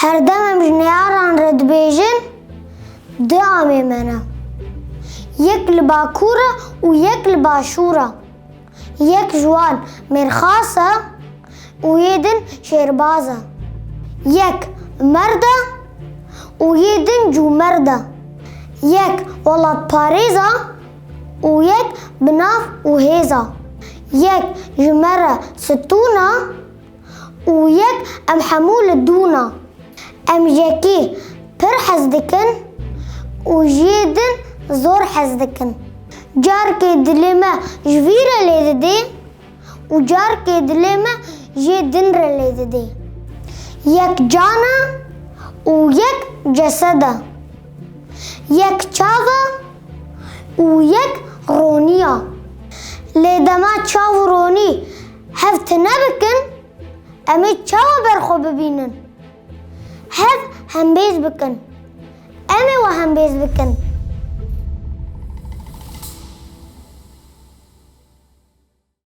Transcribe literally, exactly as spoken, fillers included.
Her dem em ji neyaran re dibêjin, du amê me ne. Yek li Bakur e û yek li Başûr e. Yek ji wan mêrxas e û yê din şêrbaz e. Yek merd e û yê din cûmerd e. Yek welatparêz e û yek bi nav û hêz e. Yek ji me re stûn e û yek em hemû li dûn e. Em ji yekî pir hez dikin û ji yê din zor hez dikin. Carkê dilê me ji vî re lê didê û carkê dilê me ji yê din re lê didê. Yek can e û yek cesed e. Yek çav e û yek ronî ye. Lê dema çav û ronî hev tune bikin, em ê çawa ber xwe bibînin? Hev hembêz bikin. Em ê we hembêz bikin.